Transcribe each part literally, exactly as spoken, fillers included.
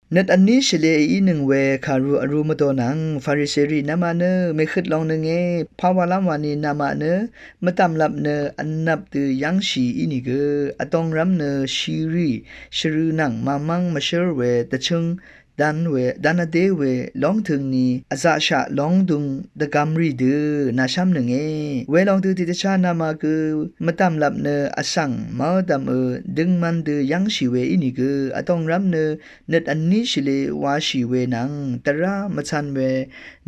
Nøt vní shvlē ínøng we kàru vrū mvdò nvng Fariseri nvmaqnø mèhøt longnønge, pà wàlv́m wani nvmaqnø mvdv̀mlvp nø vnvp dø yv́ngshì ínìgø, vdōngrv́m nø shìrì shvrø̄ nvng màmv́ng mvshǿr we dvchǿng dan we, dan vdé we lóngtø̄ng ni vzaqshaq lóngdung dvgvmrì dø nàshv́mnønge. Welòng dø tiqdvchá nvmaq gø mvdv̀mlvp nø vsvng mvdv̀mø døngman dø yv́ngshì we ínìgø, vdōngrv́m nø nøt vní shvlē washì we nvng dvrá mvcv̄n we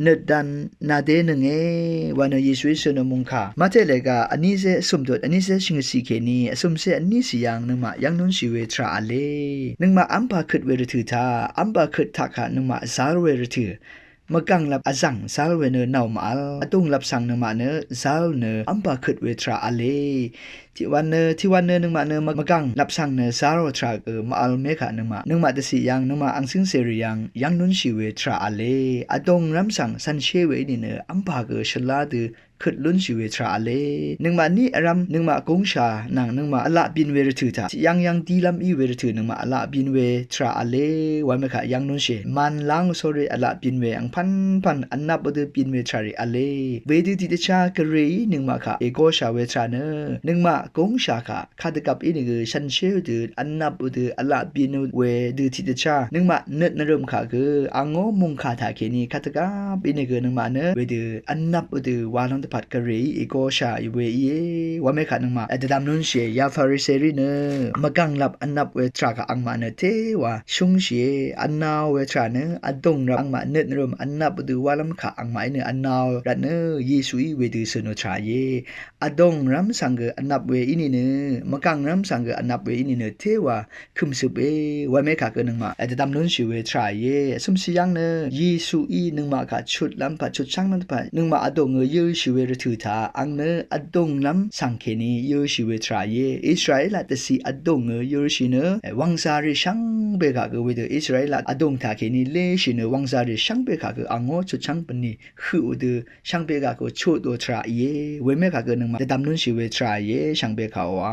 nøt dan nàdénønge wa nø Yesuí sønò mungkà Mate lèga vnícé vsø̀mdut vnícé shvngøtcì kèní vsø̀mcé vnícì yv̀ng nøngmaq yv́ng núnshì we tvrà v̄le. Nøngmaq v́mpà køt we rvtø̀ taq, v́mpà køt taq kaq nøngmaq zál we rvtø̀, mvgv̀nglvp vzv̀ng zál we nø nv̀ò màvl, vdùnglvp svng nøngmaq nø zál nø v́mpà køt we tvrà v̄le. Tiqwan nø, tiqwan nø nøngmaq nø mvgv̀nglvp svng nø zálò tvrà gø màvl mé kaq nøngmaq, nøngmaq dvcì yv̀ng nøngmaq angcǿng cèrì yv̀ng yv́ng núnshì we tvrà v̄le. Vdōngrv́m svng cv̄nshé we í nìnø v́mpà gø shvlá dø køt lúnshì we tvrà v̄le. Nøngmaq ní vrv̄m, nøngmaq gúngshà nvng nøngmaq vlaq bin we rvtø̀ taq, tiqyv́ng yv́ng dílv́m í we rvtø̀ nøngmaq vlaq bin we tvrà v̄le. Wamekaq yv́ng núnshì. Màn lángò sórí vlaq bin we angpv́npv̀n vnvp vdø bin we tvràrì v̄le. Wedø tiqdvchá gvrèí nøngmaq kaq ègoshà we tvrà nø, nøngmaq gúngshà kaq kadvgvp ínìgø shànshér dø vnvp dø vlaq bin we dø tiqdvchá nøngmaq nøt nvrø̀m kaq gø angó mungkà taqkèní kadvgvp ínìgø nøngmaq nø wedø vnvp dø walv́m dvpvt gvrèí ègoshà we íe. Wamekaq nøngmaq dvdvm núnshìe. Ya Fariserí nø mvgv̀nglvp vnvp we tvrà kaq angmaq nø téwa shúngshìe. Vnā we tvrà nø vdùngrvp angmaq nøt nvrø̀m vnvp dø walv́m kaq angmaqí nø vnā rvt nø Yesuí wedø sønò tvrà íe. Vdōngrv́m svng gø vnvp we í nìnø, mvgv̀ngrv́m svng gø vnvp we í nìnø téwa kø̀msøp we, wamekaq gø nøngmaq dvdvm núnshì we tvrà íe. Vsø̀msì yv́ng nø Yesuí nøngmaq kaq chutlv́m pvt chutchv́nglv́m pvt nøngmaq vdòngø yø̄shì we rvtø̀ taq ang nø vdōnglv́m svng kèní yø̄shì we tvrà íe. Israelaq dvcì vdòngø yø̄shì nø wvngzarì shvngbe kaq gø wedø Israelaq vdòng taqkèní léshì nø wvngzarì shvngbe kaq gø angó chutchv́ng bvnì høq dø shvngbe kaq gø chutò tvrà íe. Wemekaq gø nøngmaq dvdvm núnshì we tvrà íe, shvngbe kaq wa.